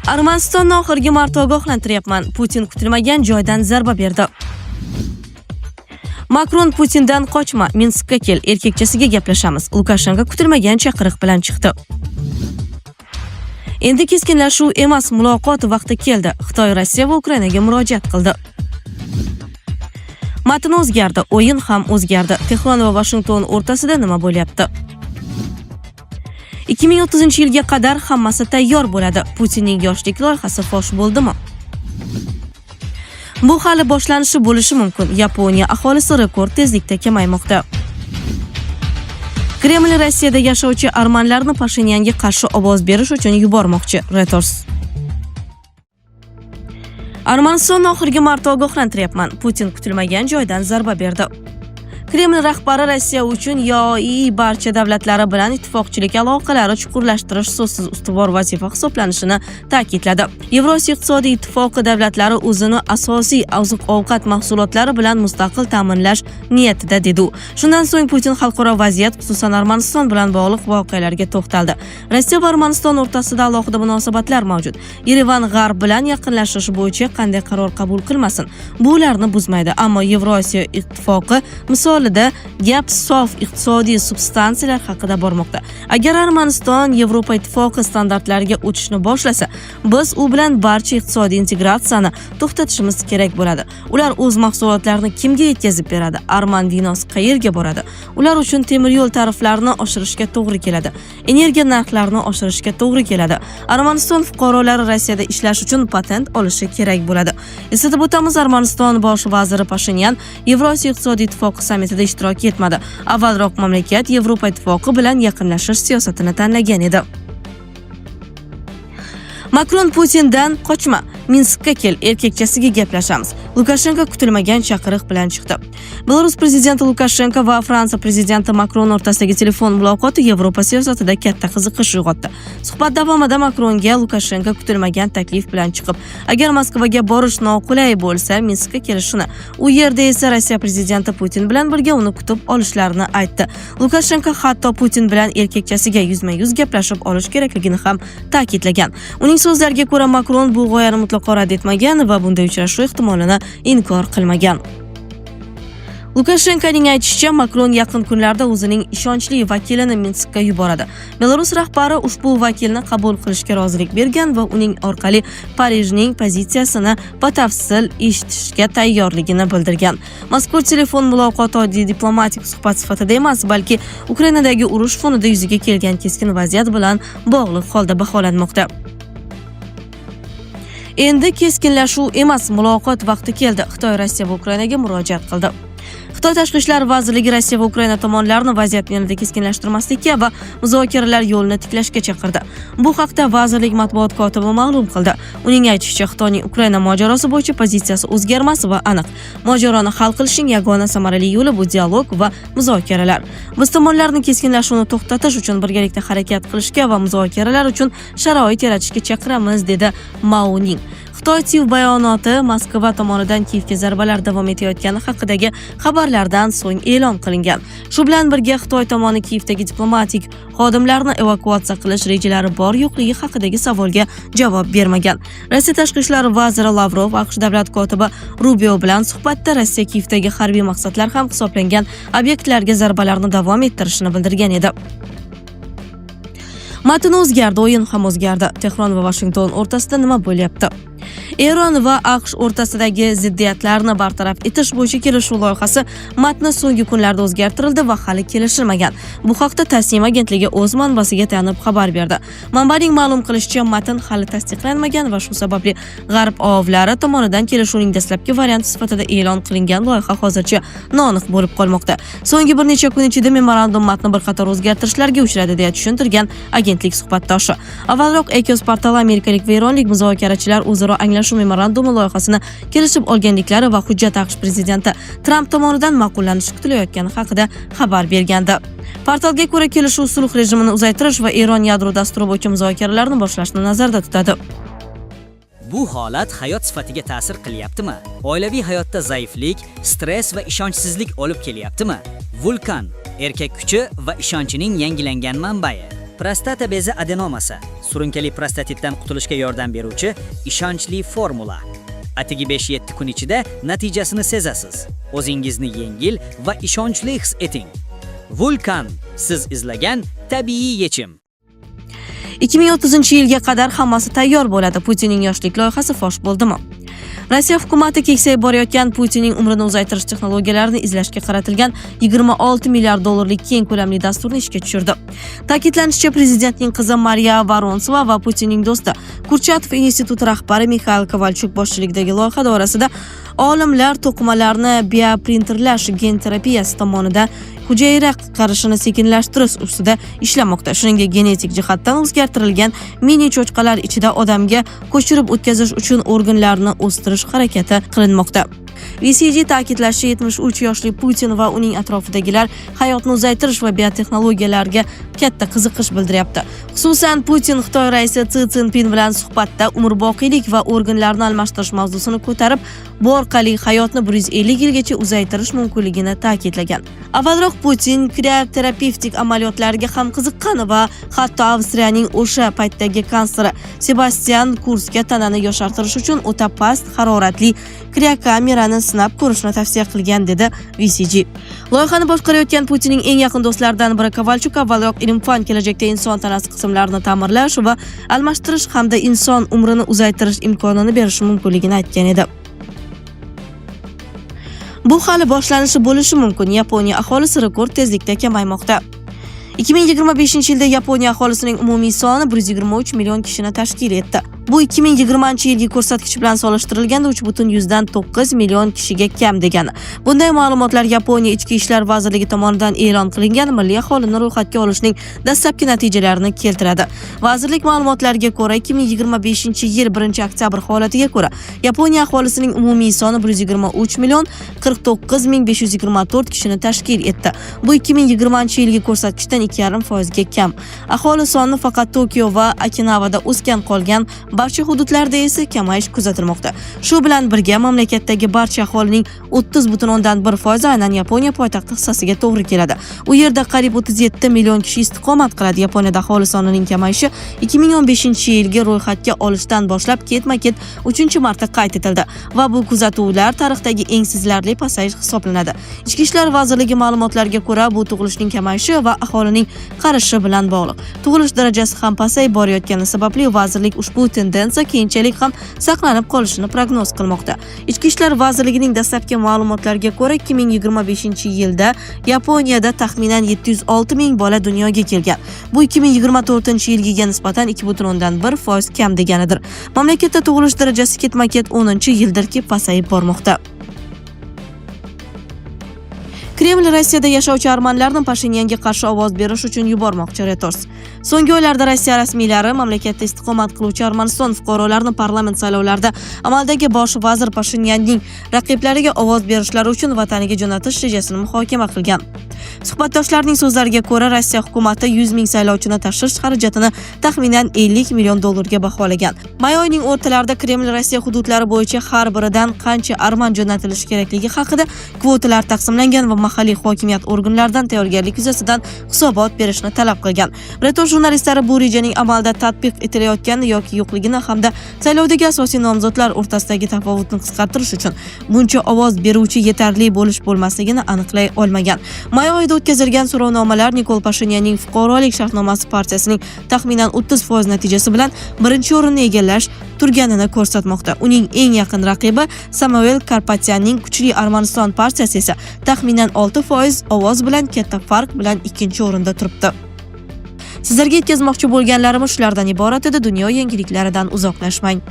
Armanistonni oxirgi marta ogohlantiryapman. Putin kutilmagan joydan zarba berdi. Makron: "Putindan qochma, Minskka kel, erkakchasiga gaplashamiz." Lukashenko kutilmagan chaqiriq bilan chiqdi. Endi keskinlashuv emas, muloqot vaqti keldi. Xitoy Rossiya va Ukrainaga murojaat qildi. Matn o'zgardi, o'yin ham o'zgardi. Tehron va Vashington o'rtasida nima bo'lyapti? 2030-yilga qadar hammasi tayyor bo'ladi. Putinning yoshlik loyihasi fosh bo'ldimi? Bu hali boshlanishi bo'lishi mumkin. Yaponiya aholisi rekord tezlikda kamaymoqda. Kreml Rossiyada yashovchi armanlarni Pashinyanga qarshi ovoz berish uchun yubormoqchi. Reuters. Armanistonni oxirgi marta ogohlantiryapman. Putin kutilmagan joydan zarba berdi. Kreml rahbari Rossiya uchun YAOI barcha davlatlari bilan ittifoqchilik aloqalari chuqurlashtirish so'zsiz ustuvor vazifa hisoblanishini ta'kidladi. Yevrosiyo iqtisodiy ittifoqi davlatlari o'zini asosiy oziq-ovqat mahsulotlari bilan mustaqil ta'minlash niyatida, dedi u. Shundan so'ng Putin xalqaro vaziyat, xususan Armaniston bilan bog'liq voqealarga to'xtaldi. Rossiya va Armaniston o'rtasida alohida munosabatlar mavjud. Yerevan G'arb bilan yaqinlashish bo'yicha qanday qaror qabul qilmasin, bu ularni buzmaydi, ammo Yevrosiyo ittifoqi misolida gap sof iqtisodiy substansiyalar haqida bormoqda. Agar Armaniston Yevropa Ittifoqi standartlariga o'tishni boshlasa, biz u bilan barcha iqtisodiy integratsiyani to'xtatishimiz kerak bo'ladi. Ular o'z mahsulotlarini kimga yetkazib beradi? Arman vinosi qayerga boradi? Ular uchun temir yo'l tariflarini oshirishga to'g'ri keladi. Energiya narxlarini oshirishga to'g'ri keladi. Armaniston fuqarolari Rossiyada ishlash uchun patent olishi kerak bo'ladi. Eslatib o'tamiz, Armaniston bosh vaziri Pashinyan Yevrosiyo iqtisodiy ittifoqi sammitida ishtirok etmadi. Avvalroq mamlakat Yevropa Ittifoqi bilan yaqinlashish siyosatini tanlagan edi. Makron: "Putindan qochma, Minskka kel, erkakchasiga gaplashamiz." Lukashenko kutilmagan chaqiriq bilan chiqdi. Belarus prezidenti Lukashenko va Fransiya prezidenti Makron o'rtasidagi telefon muloqoti Yevropa siyosatida katta qiziqish uyg'otdi. Suhbat davomida Makronga Lukashenko kutilmagan taklif bilan chiqib, agar Moskvaga borish noqulay bo'lsa, Minskka kelishini, u yerda esa Rossiya prezidenti Putin bilan birga uni kutib olishlarini aytdi. Lukashenko hatto Putin bilan erkakchasiga yuzma-yuz gaplashib olish kerakligini ham ta'kidlagan. Uning so'zlariga ko'ra, Makron bu g'oyani mutlaqo rad etmagan va bunday uchrashuv ehtimolini inkor qilmagan. Lukashenkoning aytishicha, Makron yaqin kunlarda o'zining ishonchli vakilini Minskka yuboradi. Belarus rahbari ushbu vakilni qabul qilishga rozilik bergan va uning orqali Parijning pozitsiyasini batafsil eshitishga tayyorligini bildirgan. Mazkur telefon muloqoti oddiy diplomatik suhbat sifatida emas, balki Ukrainadagi urush fonida yuzaga kelgan keskin vaziyat bilan bog'liq holda baholanmoqda. Endi keskinlashuv emas, muloqot vaqti keldi. Xitoy Rossiya va Ukrainaga murojaat qildi. Xitoy Tashqi ishlar vazirligi Rossiya va Ukraina tomonlarini vaziyatni yanada keskinlashtirmaslikka va muzokaralar yo'lini tiklashga chaqirdi. Bu haqda vazirlik matbuot kotibi ma'lum qildi. Uning aytishicha, Xitoyning Ukraina mojarosi bo'yicha pozitsiyasi o'zgarmas va aniq. Mojaroni hal qilishning yagona samarali yo'li bu dialog va muzokaralar. Biz tomonlarni keskinlashuvni to'xtatish uchun birgalikda harakat qilishga va muzokaralar uchun sharoit yaratishga chaqiramiz, dedi Mao Ning. Xitoy TIV bayonoti Moskva tomonidan Kiyevga zarbalar davom etayotgani haqidagi xabarlardan so'ng e'lon qilingan. Shu bilan birga Xitoy tomoni Kiyevdagi diplomatik xodimlarni evakuatsiya qilish rejalari bor yo'qligi haqidagi savolga javob bermagan. Rossiya tashqi ishlar vaziri Lavrov AQSh davlat kotibi Rubio bilan suhbatda Rossiya Kiyevdagi harbiy maqsadlar ham hisoblangan obyektlarga zarbalarni davom ettirishini bildirgan edi. Matn o'zgardi, o'yin ham o'zgardi. Tehron va Vashington o'rtasida nima bo'lyapti? Eron va AQSh o'rtasidagi ziddiyatlarni bartaraf etish bo'yicha kelishuv loyihasi matni so'nggi kunlarda o'zgartirildi va hali kelishilmagan. Bu haqda Tasnim agentligi o'z manbasiga tayanib xabar berdi. Manbaning ma'lum qilishicha, matn hali tasdiqlanmagan va shu sababli g'arb OAVlari tomonidan kelishuvning dastlabki varianti sifatida e'lon qilingan loyiha hozircha noaniq bo'lib qolmoqda. So'nggi bir necha kun ichida memorandum matni bir qator o'zgartirishlarga uchradi, deya tushuntirgan agentlik suhbatdoshi. Avvalroq Ecoz portali amerikalik va eronlik muzokarachilar o'zaro anglashuv memorandumi loyihasini kelishib olganliklari va hujjat AQSh prezidenti Tramp tomonidan ma'qullanishi kutilayotgani haqida xabar bergandi. Portalga ko'ra, kelishuv sulh rejimini uzaytirish va Eron yadro dasturi bo'yicha muzokaralarni boshlashni nazarda tutadi. Bu holat hayot sifatiga ta'sir qilyaptimi? Oilaviy hayotda zaiflik, stress va ishonchsizlik olib kelyaptimi? Vulkan erkak kuchi va ishonchining yangilangan manbai. Prostata bezi adenomasi, surunkali prostatitdan qutulishga yordam beruvchi ishonchli formula. Atigi 5-7 kun ichida natijasini sezasiz. O'zingizni yengil va ishonchli his eting. Vulkan, siz izlagan tabiiy yechim. 2030-yilga qadar hammasi tayyor bo'ladi. Putinning yoshlik loyihasi fosh bo'ldimi? Rossiya hukumati keksayib borayotgan Putinning umrini uzaytirish texnologiyalarini izlashga qaratilgan 26 milliard dollarlik keng ko'lamli dasturni ishga tushirdi. Ta'kidlanishicha, prezidentning qizi Mariya Vorontsova va Putinning do'sti Kurchatov instituti rahbari Mixail Kovalchuk boshchiligidagi loyiha doirasida olimlar to'qimalarni bioprinterlash gen terapiyasi tomonidan hujayra qarishini sekinlashtirish ustida ishlamoqda. Shuningdek, genetik jihatdan o'zgartirilgan mini cho'chqalar ichida odamga ko'chirib o'tkazish uchun organlarni o'stirish harakati qilinmoqda. VCG ta'kidlashicha, 73 yoshli Putin va uning atrofidagilar hayotni uzaytirish va biotexnologiyalarga katta qiziqish bildiryapti. Xususan, Putin Xitoy raisi Si Szinpin bilan suhbatda umrboqiylik va organlarni almashtirish mavzusini ko'tarib, bu orqali hayotni 150 yilgacha uzaytirish mumkinligini ta'kidlagan. Avvalroq Putin krioterapevtik amaliyotlarga ham qiziqqan va hatto Avstriyaning o'sha paytdagi kansleri Sebastyan Kursga tanani yoshartirish uchun o'ta past haroratli kriokamerani sinab ko'rishni tavsiya qilgan, dedi VCG. Loyihani boshqarayotgan Putinning eng yaqin do'stlaridan biri Kovalchuk avvalroq ilm-fan kelajakda inson tanasi qismlarini ta'mirlash va almashtirish hamda inson umrini uzaytirish imkonini berishi mumkinligini aytgan edi. Bu hali boshlanishi bo'lishi mumkin. Yaponiya aholisi rekord tezlikda kamaymoqda. 2025-yilda Yaponiya aholisining umumiy soni 123 million kishini tashkil etdi. Bu 2020-yilgi ko'rsatkich bilan solishtirilganda 3,9 million kishiga kam degani. Bunday ma'lumotlar Yaponiya Ichki ishlar vazirligi tomonidan e'lon qilingan milliy aholini ro'yxatga olishning dastlabki natijalarini keltiradi. Vazirlik ma'lumotlariga ko'ra, 2025-yil 1-oktyabr holatiga ko'ra, Yaponiya aholisining umumiy soni 123 million 49 ming 524 kishini tashkil etdi. Bu 2020-yilgi ko'rsatkichdan 2,5% ga kam. Aholi soni faqat Tokio va Okinavada o'sgan, qolgan barcha hududlarda esa kamayish kuzatilmoqda. Shu bilan birga mamlakatdagi barcha aholining 30,1% aynan Yaponiya poytaxti hissasiga to'g'ri keladi. U yerda qariyb 37 million kishi istiqomat qiladi. Yaponiyada aholi sonining kamayishi 2015-yilgi ro'yxatga olishdan boshlab ketma-ket 3-marta qayd etildi va bu kuzatuvlar tarixdagi eng sezilarli pasayish hisoblanadi. Ichki ishlar vazirligi ma'lumotlariga ko'ra, bu tug'ilishning kamayishi va aholining qarishi bilan bog'liq. Tug'ilish darajasi ham pasayib borayotgani sababli vazirlik ushbu tendensiya keyinchalik ham saqlanib qolishini prognoz qilmoqda. Ichki ishlar vazirligining dastlabki ma'lumotlariga ko'ra, 2025-yilda Yaponiyada taxminan 706 ming bola dunyoga kelgan. Bu 2024-yilgiga nisbatan 2,1% kam deganidir. Mamlakatda tug'ilish darajasi ketma-ket 10-yildirki pasayib bormoqda. Kreml Rossiyada yashovchi armanlarni Pashinyanga qarshi ovoz berish uchun yubormoqchi, Reuters. So'nggi oylarda Rossiya rasmiylari mamlakatda istiqomat qiluvchi Armaniston fuqarolarini parlament saylovlarida amaldagi bosh vazir Pashinyanning raqiblariga ovoz berishlari uchun vataniga jo'natish rejasini muhokama qilgan. Suhbatdoshlarning so'zlariga ko'ra, Rossiya hukumati 100 ming saylovchini tashish xarajatini taxminan 50 million dollarga baholagan. May oyining o'rtalarida Kreml Rossiya hududlari bo'yicha har biridan qancha arman jo'natilishi kerakligi haqida kvotalar taqsimlangan va mahalliy hokimiyat organlaridan tayyorgarlik yuzasidan hisobot berishni talab qilgan. Reuters jurnalistlari bu rejaning amalda tatbiq etilayotgani yoki yo'qligini hamda saylovdagi asosiy nomzodlar o'rtasidagi tafovutni qisqartirish uchun buncha ovoz beruvchi yetarli bo'lish bo'lmasligini aniqlay olmagan. May oyida o'tkazilgan so'rovnomalar Nikol Pashinyanning Fuqarolik shartnomasi partiyasining taxminan 30% natijasi bilan birinchi o'rinni egallash turganini ko'rsatmoqda. Uning eng yaqin raqibi Samuel Karpatyanning Kuchli Armaniston partiyasi esa taxminan 6% ovoz bilan katta farq bilan ikkinchi o'rinda turibdi. Sizlarga yetkazmoqchi bo'lganlarimiz shulardan iborat edi. Dunyo yangiliklaridan uzoqlashmang.